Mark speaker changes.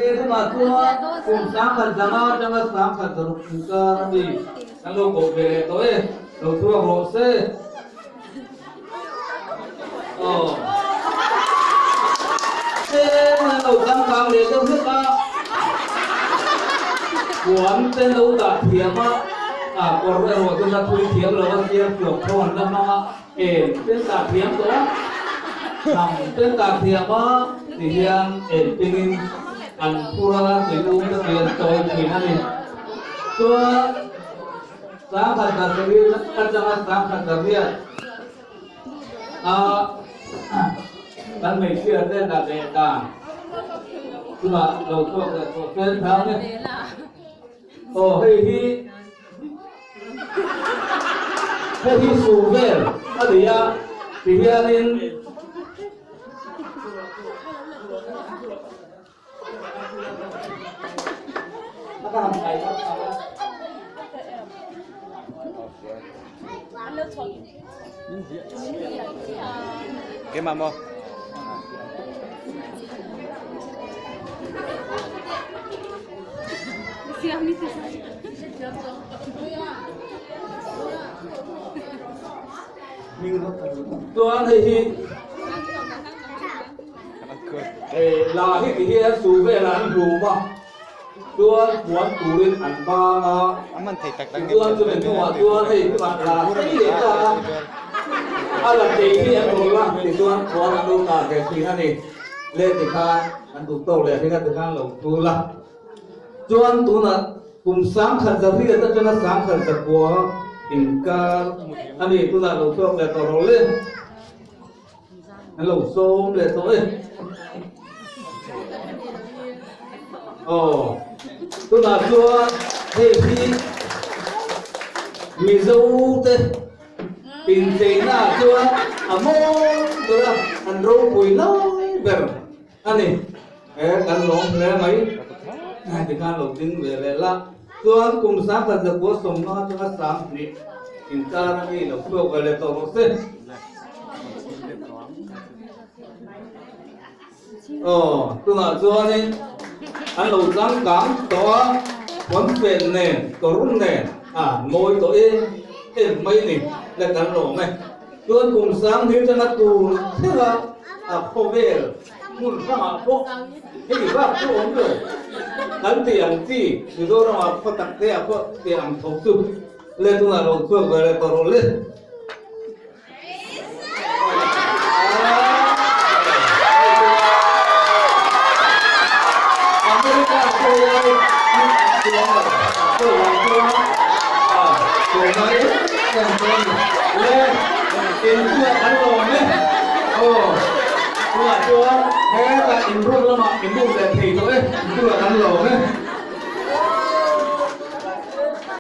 Speaker 1: Le tunah chuan kum 10,500 atanga 10,600 inkar a ni. Kan lo koh ve leh tawh e, lo chhuak rawh se. Aw. Tlem an lo changkang leh deuh hlek a, puan te lo dah thiam a, a kawr erawh chu la thui thiam lo a, siam chuang tho an la hmang a, en te an dah thiam tawh a, hnam te an dah thiam a, tihian en pingin an phur a, tui um te tui an chawi thin a ni. Chuan 10,100 atanga 10,800 a kan hmeichhia te dah leh dan chungah lo chhuak leh tawh fel thang e. Aw hei hi hei hi su vel a ni a tihianin
Speaker 2: Keimah maw?
Speaker 1: Chuan hei hi La hi ti hian su velah an hlum a, chuan puan turin an bang a, tichuan chumi hnuah chuan hei tunah la tei leh ta a, a la tei hi an rawn la tichuan puan an lo tar ve thin a ni. Le tikhan an duh tawk leh hring a tikhan lo thul a, chuan tunah kum 10,800 atanga 10,900 inkar a ni, tunah lo chhuak leh tawh rawh le. An lo sawm leh tawh e. Aw, tunah chuan hei hi Mizo te incheina ah chuan a mawi ber a, an ropui lai ber a ni. He kan lawm hle mai. Tikhan lo ding ve leh la. Chuan kum 10,950 atanga 2000 inkar a mi lo chhuak ve leh tawh rawh se. Aw, tunah chuanin an lo changkang tawh a, pawnfen nen, kawr nen a mawi tawh em em mai ni le kan lawm e. Chuan kum 2000 atanga tur thlenga a khawvel hmun hrangah pawh hei bak chu awm lo kan tih ang chi Mizoramah khaw tak te ah pawh tih ang tho chu le tunah lo chhuak ve leh tawh rawh le. America pawh le in chungah kan lawm e aw tunah chuan hetah in room lamah in room leh thei tawh e in chungah kan lawm e.